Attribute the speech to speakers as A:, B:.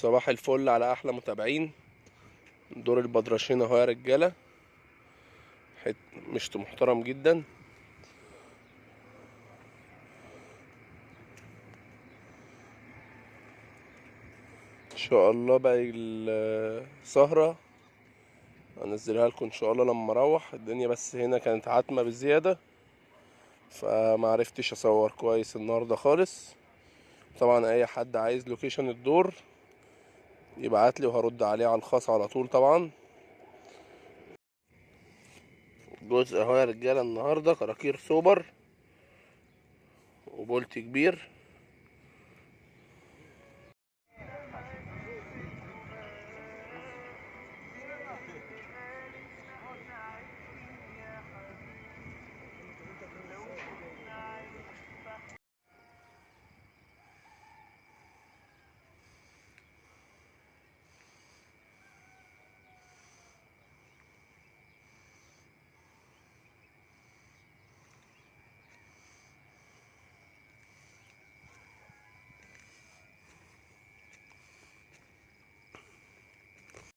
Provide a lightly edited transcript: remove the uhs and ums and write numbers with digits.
A: صباح الفل على احلى متابعين. دور البدرشين اهو يا رجاله، مشط محترم جدا. ان شاء الله باقي السهرة انزلها لكم ان شاء الله لما اروح. الدنيا بس هنا كانت عتمة بزيادة، فمعرفتش اصور كويس النهاردة خالص. طبعا اي حد عايز location الدور يبعت لي وهرد عليه على الخاص على طول. طبعا جزء اهو يا رجاله النهارده كراكير سوبر وبولت كبير.